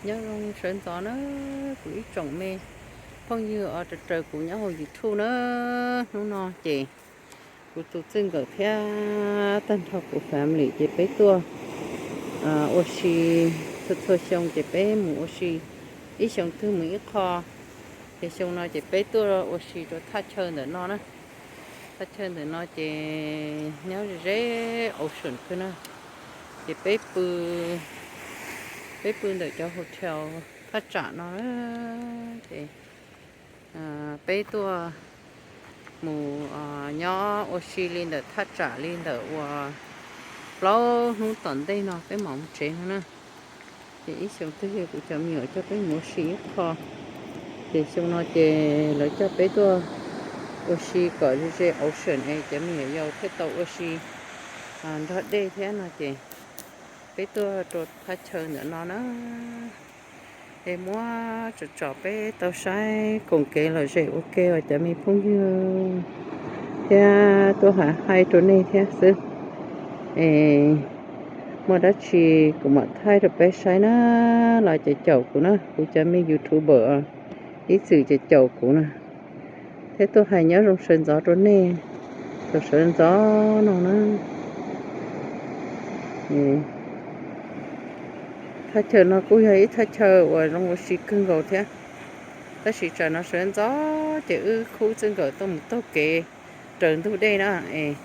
Nyob zoo sawv ntxov na, kuv ib tsoom me phooj ywg uas raws raws kuv nyob hauv YouTube na. Hnub no ces kuv tus txij nkawm thiab tag nrho kuv family ces peb tuaj ua si. Txhua txhua xyoo ces peb mus ua si, ib xyoo twg mus ib qho. Ces xyoo no ces peb tuaj ua si rau thaj chaw ntawm no na. Thaj chaw ntawm no ces nyob ze ze ocean kawg na. Ces peb pw, peb pw ntawm cov hotel thaj tsam no. Ces peb tuaj mus nyob ua si li ntawm thaj tsam li ntawm uas plaub hnub tom ntej no peb mam mus tsev no na. Ces ib xyoo twg yog kuv cov me nyuam coj peb mus ua si ib qho. Ces xyoo no ces lawv coj peb tuaj ua si kom ze ze ocean es cov me nyuam yaus thiaj tau ua si nrog dej thiab no ces peb tuaj rau thaj chaw ntawm no na. Es muab tsom tsom peb tau saib koom kev lom zem ua ke os cov me phooj ywg, thiab tuaj hais rau nej thiab xwb. Es muaj dab tsi kuv mam thaij rau peb saib na. Los caum caum kuv na, kuv cov me YouTuber ib txwm caum caum kuv na, thiab tuaj hais nyob zoo sawv ntxov rau nej thaum sawv ntxov no na. Thaj chaw no kuj yog ib thaj chaw uas zoo ua si kawg nkaus thiab, tab sis tsam no sawv ntxov ces wb khub txij nkawm tuaj mus taug kev raws ntug dej na. Es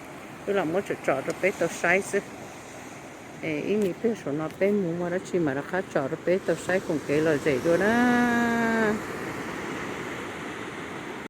wb los muab tsom tsom rau peb tau saib xwb. Es ib me pliag saum no peb mus muaj dab tsi mam rov qab tsom rau peb tau saib koom kev lom zem dua na.